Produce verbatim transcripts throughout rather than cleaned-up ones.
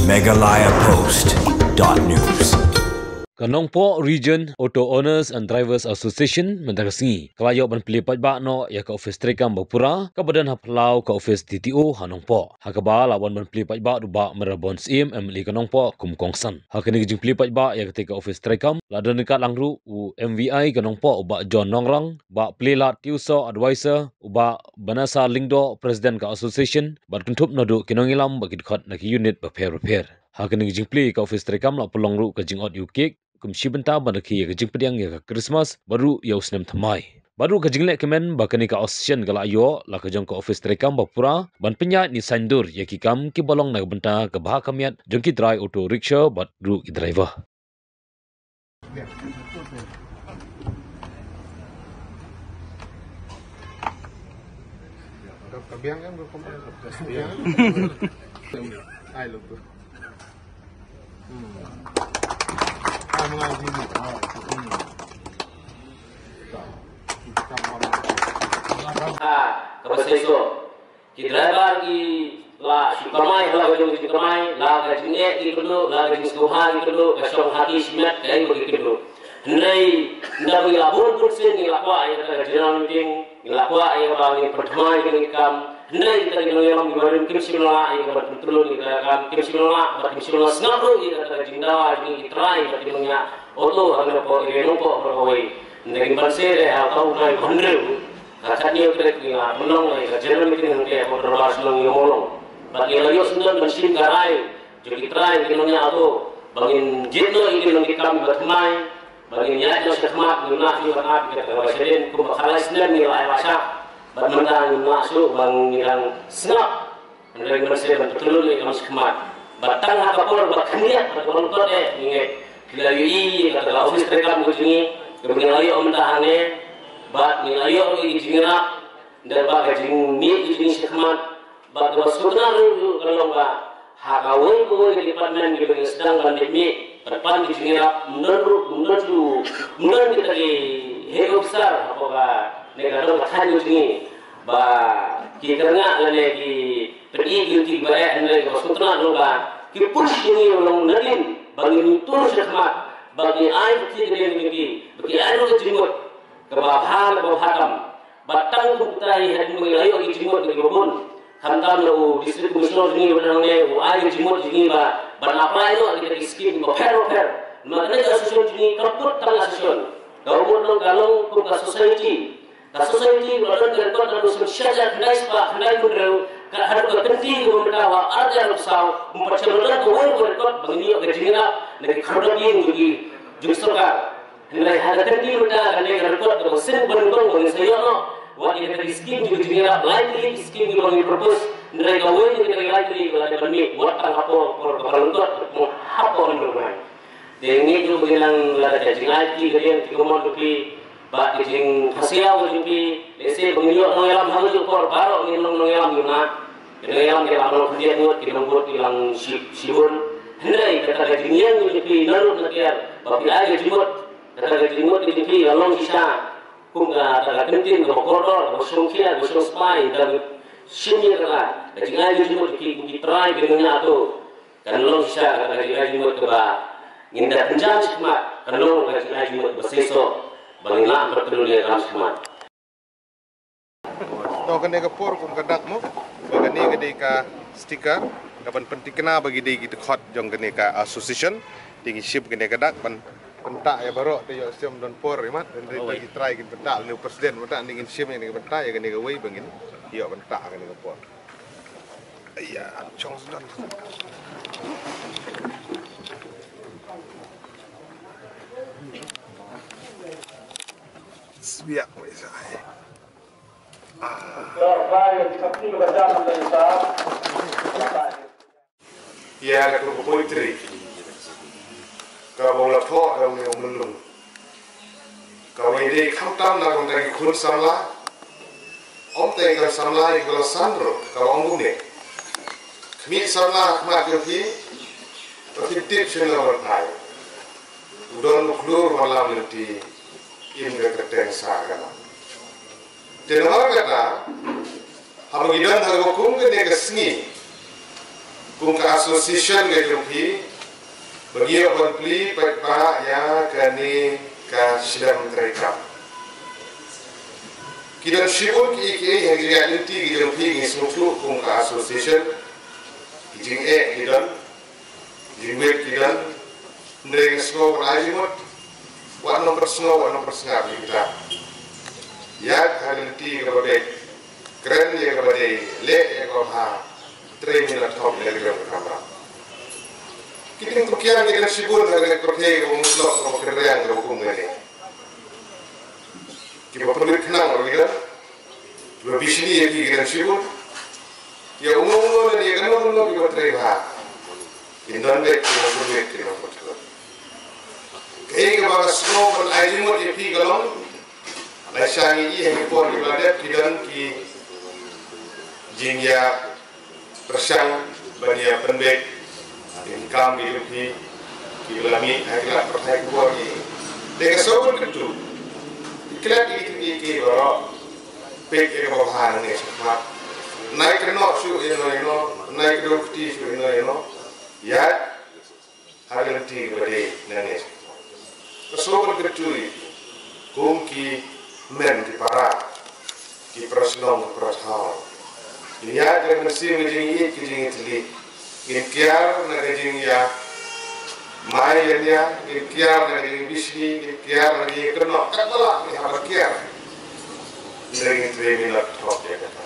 Meghalaya Post dot news. Ka Nongpoh Region Auto Owners and Drivers Association mynta ka sngi ka la ïoh ban plie paidbah noh ïa ka ophis treikam ba pura kaba don ha phyllaw ka ophis D T O ha Nongpoh. Ha kaba la wan ban plie paidbah u Bah Mayral Born Syiem, M L A ka Nongpoh, kum u kongsan. Ha kane ka jingplie paidbah ïa katei ka ophis treikam la don ryngkat lang ruh u M V I ka Nongpoh u Bah John Nongrang, Bah Plielad Tiewsoh, Advisor, u Bah Banasa Lyngdoh, President ka Association, bad kynthup naduh ki nongïalam bad ki dkhot na ki unit bapher bapher. Ha kane ka jingplie ka ophis treikam la pynlong ruh ka jingot ïa u kek kum shi bynta ban rakhe ïa ka jingpdiang ïa ka Krismas bad ruh ïa u snem thymmai. Bad ruh ka jingleh kmen ba kane ka association ka la ïoh la ka jong ka ophis treikam ba pura ban pynïaid ne saiñdur ïa ki kam kiba long na ka bynta ka bha ka miat jong ki trai auto rickshaw bad ruh ki driver. Ha kaba seisoh ki driver ki la shu kamai ha la ka jong ki jingkamai, la ka jingeh ki kynduh, la ka jingsngewbha ki kynduh, ka shong ha ki shimet kaei ba ki kynduh. Hynrei ynda ba ngi la bun bun sien ngi la kwah ïa kata ka general meeting, ngi la kwah ïa kaba ngin pynthymmai ïa ki kam. Hynrei kita ki nongïalam kiba rim kim shym la lah ïa kaba pyntylun ïa kata ka kam, kim shym la lah bad kim shym la sngap ruh ïa kata ka jingdawa jong ngi ki trai bad ki nongñiah auto ha Nongpoh, ïa Nongpoh baroh kawei. Hynrei ngin banse re ha uta u bnai ba hynriew. Ka khatñiew tarik ngi la pynlong ïa ka general meeting hangtei ha Dorbar Shnong Ïawmawlong. Bad ngi la ïoh syndon ban shim ka rai jong ki trai ki nongñiah auto ba ngin jied noh ïa ki nongkitkam kiba thymmai, ba ngin ïaid noh shakhmat, ngim lah shuh ban ap ïa kata kaba shadien kumba khatlai snem ngi la ai la shah. Bad mynta ngim lah shuh ba ngi dang sngap. Hynrei ngin sa ban pyntylun ïa ka kam shakhmat. Bad tang ha ka por ba khyndiat bad ka ban kot eh ngi ngeit. Phi la ïohi ïa kata ka office treikam ka jong ngi kaba ngi la ïoh mynta hangne. Bad ngi la ïoh ruh ïa ka jingïarap. Ynda ba ka jingmih ka jong ngi shakhmat. Bad kaba sngewtynnat ruh ka long ba ha kawei kawei ka department kiba ngi sdang ban leit mih, ban pan ka jingïarap, ym don ruh, ym don shuh, ym don kita ki heh officer hapoh kane ka dong ka thaiñ ka jong ngi ba ki kyrngah lane ki pyni ki lynti kiba eh, hynrei kaba sngewtynnat ruh ba ki push ïa ngi long nadien ba ngin tur shakhmat, ba ki ai ka jingkyrmen ïa ngi, ba ki ai ruh ka jingmut kaba bha, kaba bha tam. Ba tang kumta hi hadien ba ngi la ïoh ki jingmut kiba bun. Khamtam na u District Commissioner jong ngi ba dang ne u ai ki jingmut jong ngi ba ban apply noh ïa kita ki skim kiba pher ba pher. Namar kane ka association jong ngi kam kut tang association. Ka mut long ka long kum ka society. Ka society ba la don ka record naduh snem shi hajar khyndai spah khyndai phew hynriew, ka haduh ka kynti kaba mynta ha ar hajar arphew saw, ym pat shym la don kawei ka record ba ngin ïoh ka jingïarap na ki khyrdop ïing jong ki, jong sorkar. Hynrei ha ka kynti mynta kane ka record kaba shisien ba nyngkong ba ngin sa ïoh noh. Wat ïa kata ki skim jong ka jingïarap lai tylli ki skim kiba ngi propose. Hynrei kawei na kita ki lai tylli ka la dep ban mih wat tang hapoh por kaba lyngkot, hapoh hynriew bnai. Te ngi ju ba ngi nang lada ka jingai ki ka liang ki ka mon ka phi, bad ka jingpasiaw ka jong phi, lehse ba ngin ïoh nongïalam ha kajuh ka por baroh ngin long nongïalam ïa nga. Ki nongïalam ki la long khyndiat ngut, ki nongbud ki la long shi, shibun. Hynrei kata ka jingïeng ka jong phi naduh na kiar ba phi ai ka jingmut. Kata ka jingmut ka jong phi ka long shisha kum kata ka kyntien kaba kordor, kaba shongkhia, kaba shongspah, da ka shim ïa kata ka jingai ka jingmut ka jong phi kum ki trai ki nongñiah auto. Kan long shisha kata ka jingai jingmut kaba ngin da pynjah shakhmat, kan long ka jingai jingmut ba seisoh ba ngin lah ban pyntylun ïa ka kam shakhmat. To kane ka por kum ka dak mo, ba kane ka dei ka sticker kaban pynthikna ba ki dei ki dkhot jong kane ka association. Te ngi shim kane ka dak ban pyntah ïa baroh, te ïoh shem don por imat, hynrei ba ki trai kin pyntah, lane u president mynta, te ngin shim ïa kane ka pyntah ïa kane kawei ba ngin ïoh pyntah kane ka por. Aya, chong sdang. Sbiak wei sai. Ah. Ïa ka tu ka poetry. Kaba u la thoh da une u Myllung. Kaba ïadei khamtam na ka bynta ki khun samla. Ym tang ki khun samla, ïa kiba la san ruh, kaba ong kumne. Khmih samla ha khmat jong phi, ba phin tip shano ban phai. U don u khlur ban lam lynti, im ka kyrteng sah ka nam. Te namar kata, haba ngi don ha kaba kum kane ka sngi, Kum ka association ka jong phi, ba ngi ïoh ban plie paidbah ïa kane ka shlem treikam. Ki don shibun ki, ki, ha ki jingïaid lynti ki jong phi, ngi sngewthuh kum ka association. Ki jingeh ki don, ki jingwit ki don, hynrei ngi sngew ban ai jingmut. Wat nang pynsngew, wat nang pynsngap ïa kita. Ïaid ha ka lynti kaba beit. Kren ïa kaba dei, leh ïa kaba bha. Trei minot thok ïa ka jong ka kamram. Ki jingpyrkiang ki don shibun ha kane ka pyrthei kaba mutlop kaba kynriang kaba kum kane. Kiba pynlut khnang ruh ki don. Kiba bishni ïa ki ki don shibun. Ïa uno uno lane ïa kano kano kiba trei bha. Kin don beit, kin don beit, kin don beit. Kaei kaba nga sngew ban ai jingmut ïa phi ka long. Lashai ngi ïa ki por kiba la dep ki don ki jingïapyrshang ban ïa pynbeit ki kam ki jong phi kiba la mih ha ki lad pyrthei ki bor ngi. Te ka sngewbha kyntu. Klet ïa ki, ïa ki baroh. Peit ïa kaba bha nangne shakhmat. Nai kynnoh shuh ïano ïano, nai kdew kti shuh ïano ïano. Ïa ha ka lynti kaba dei nangne. Ka sngewbha kyntu ïa phi kum ki hynmen ki para, ki para shnong ki para thaw. Ngin ïaid ka mynsiem ka jingïeit ka jingïatylli. Ngin kiar na ka jingïamai ïania, ngin kiar na ka jingbishni, ngin kiar na ka jingïakynnoh. Katba lah ngi hap ban kiar. Ngin trei minot thok ïa kata.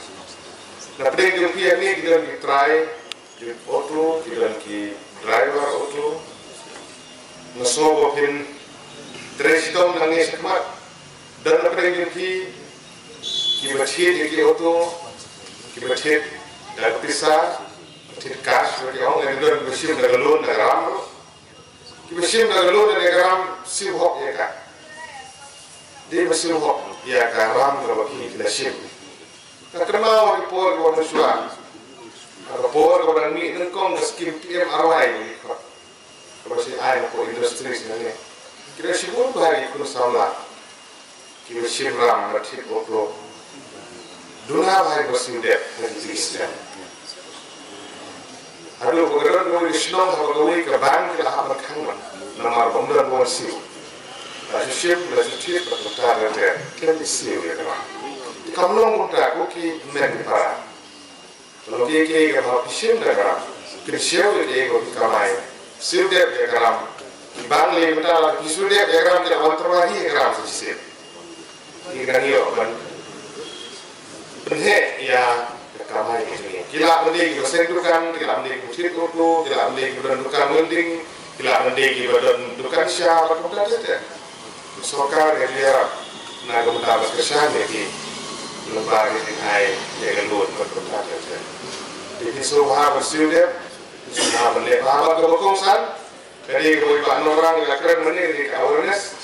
Na pdeng jong phi hangne ki don ki trai jong auto, ki don ki driver auto. Nga sngew ba phin trei shitom nangne shakhmat. Don na pdeng jong phi kiba thied ïa ki auto, kiba thied da ka pisa, kiba thied cash, ba ki ong, lane don kiba shim da ka loan da ka ram ruh. Kiba shim da ka loan da ka ram, siew hok ïa ka. Dei ba siew hok ïa ka ram kaba phi la shim. Nga kynmaw ha ki por kiba mynshuwa. Ha ka por kaba dang mih nyngkong ka skim P M R Y ba ngi khot. Kaba shim ai hapoh industries nangne. Ki dang shim bun bha ki khun samla kiba shim ram bad thied auto. Duna bha kiba siew dep ha ki jingïaseng. Haduh ba ka don kawei ka shnong haba kawei ka bank ka la hap ban khang ban. Namar ba ym don ba wan siew. La shu shim, la shu thied, bad mynta ka ter. Khlem siew ïa ka bank. Te kam long kumta, ko ki hynmen ki para. Ka long kiei kiei kaba phi shim da ka ram. Phin siew ïa kiei kiba phi kamai. Siew dep ïa ka ram. Ki bank lei mynta la phi siew dep ïa ka ram, ki la wan tyrwa hi ïa ka ram sa shisien. Ki dang ïoh ban pynheh ïa ka kamai ka jong ngi. Ki lah ban dei kiba seng dukan, ki lah ban dei kiba thied auto, ki lah ban dei kiba don dukan welding, ki lah ban dei kiba don dukan sha bad kumta ter ter. Sorkar ka ju ïarap na ka bynta ban kyrshan ïa ki lyngba ka jingai ïa ka loan bad kumta ter ter. Te phin sngewbha ban siew dep, phin sngewbha ban leh bha bad kaba kongsan. Ka dei kaba i Bah Nongrang i la kren mynne, ka dei ka awareness.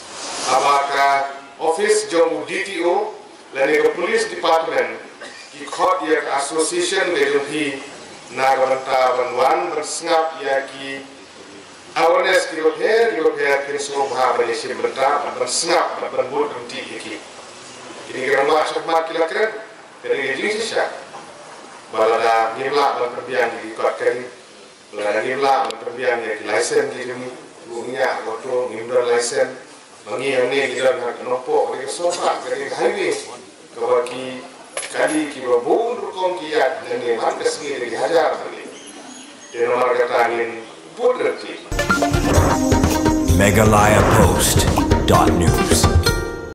Haba ka office jong u D T O lane ka police department ki khot ïa ka association ka jong phi na ka bynta ban wan ban sngap ïa ki awareness kiba pher kiba pher, phin sngewbha ban ïashim bynta, ban sngap, ban bud ryntih ïa ki. Kine ki rangbah shakhmat ki la kren, ka dei ka jingshisha ba lada ngim lah ban pynbiang ïa ki kot kali, lada ngim lah ban pynbiang ïa ki license ki jong ngi, u ngi ïa auto ngim don license, ma ngi hangne ngi don ha ka Nongpoh, ka dei ka sor path, ka dei ka highway kaba ki kali kiba bun rukom ki ïaid nangne man ka sngi da ki hajar tylli. Te namar kata ngin bud ryntih. Meghalaya Post dot news.